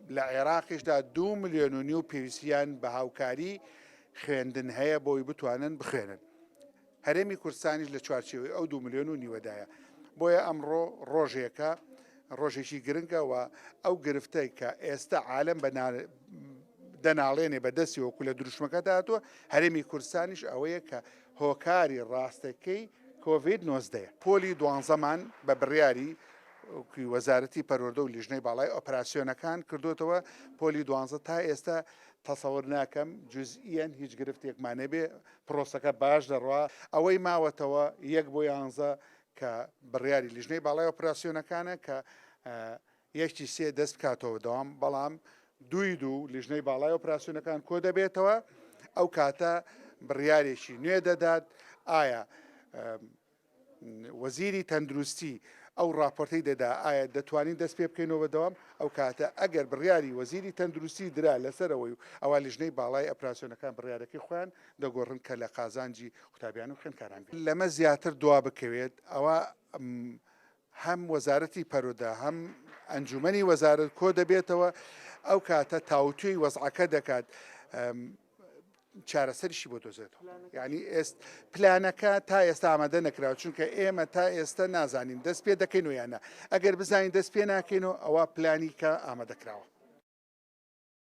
لە عێراقیشدا دوو ملیۆن و نیو پێویستیان بە هاوکاری خوێندن هەیە بۆی بتوانن بخوێنن. هەرێمی کوردستانیش لە چوارچێوەی ئەو دوو ملیۆن و نیوەدایە. بۆیە ئەمڕۆ ڕۆژێکە، ڕۆژێکی گرنگە و ئەو گرفتەی کە ئێستا عالەم بە دەناڵێنێ بە دەستی وەکو لە دروشمەکەدا هاتووە، هەرێمی کوردستانیش ئەوەیە کە هۆکاری ڕاستەکەی کۆڤید نۆزدەیە. پۆلی دوانزەمان بە بڕیاری وەزارەتی پەروەردە و لیژنەی باڵای ئۆپراسیۆنەکان کردوتەوە پۆلی دوانزە تا ئێستا تەسەور ناکەم جزئیەن هیچ گرفتێکمان نەبێ پرۆسەکە باش دەڕوا ئەوەی ماوەتەوە یەک بۆ یانزە کە بڕیاری لیژنەی باڵای ئۆپراسیۆنەکانە کە یەکی سێ دەست بکاتەوە دەوام بەڵام دووی دوو لیژنەی باڵای ئۆپراسیۆنەکان کۆ دەبێتەوە ئەو کاتە بڕیارێکی نوێ دەدات ئایا وەزیری تەندروستی ئەو راپۆرتەی دەدا ئایا دەتوانین دەست پێ بکەینەوە بەدەوام ئەو کاتە ئەگەر بڕیاری وەزیری تەندروستی درا لەسەرەوەی و ئەوا لیژنەی باڵای ئۆپراسیۆنەکان بڕیارەکەی خۆیان دەگۆڕن کە لە قازانجی قوتابیان و خوێندکاران بێت. لەمە زیاتر دوا بکەوێت ئەوا هەم وەزارەتی پەرودە هەم ئەنجومەنی وەزارەت کۆ دەبێتەوە ئەو کاتە تاوتوێی وەزعەکە دەکات چارەسەریشی بۆ دۆزێتەوە یعنی ئێست پلانەکە تا ئێستا ئامادە نەکراوە چونکە ئێمە تا ئێستا نازانین دەست پێ دەکەین و یانە ئەگەر بزانین دەست پێ ناکەین و ئەوە پلانی کە ئامادەکراوە.